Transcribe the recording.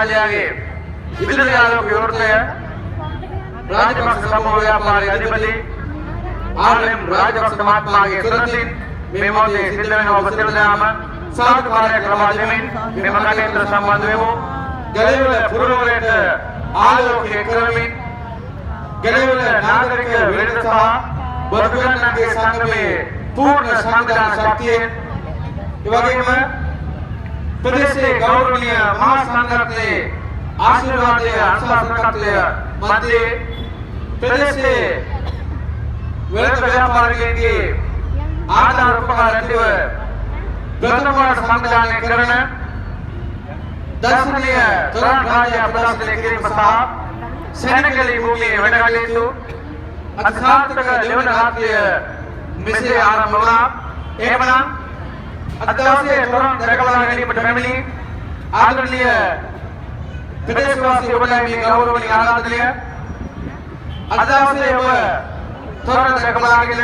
රාජයාගේ විදුලි ආලෝක විවෘතය රාජපක්ෂ සමූහ ව්‍යාපාරයේ අධිපති ආර්.එම්. රාජපක්ෂ මහත්මයාගේ සුරතින් මේ මොහොතේ සිද්ධ වෙන ඔබ සියලු දෙනාම සාදුකාරයක් ලබා දෙමින් මෙම කටයුත්තට සම්බන්ධ වෙමු. ගලේවල පුරවරයට ආලෝකය කරමින් ගලේවල නාගරික වෙළඳ සහ බොදුගන්නන්ගේ සංගමයේ පූර්ණ සංවිධාන ශක්තියෙන්, ඒ වගේම ප්‍රදේශයේ ගෞරවනීය මහා සංඝරත්නයේ ආශිර්වාදය, අනුශාසකත්වය මැදේ ප්‍රදේශයේ වෙළඳ ව්‍යාපාරිකයන්ගේ ආධාර උපකාර ඇතිව ප්‍රථම වරට සංවිධානය කරන දර්ශනීය තොරණ රාජ්‍ය ප්‍රදර්ශනය කිරීම සහ සෙනගලී භූමියේ වැඩ කටයුතු අති සාර්ථක දෙවන රාත්‍රිය මෙසේ ආරම්භ වුණා. එහෙමනම් අද දවසේ තොරණ දැක බලා ගැනීමට පැමිණි ආදරණීය ප්‍රදේශවාසී ඔබට මේ ගෞරවනීය ආරාධනය. අද දවසේ ඔබ තොරණ දැක බලාගෙන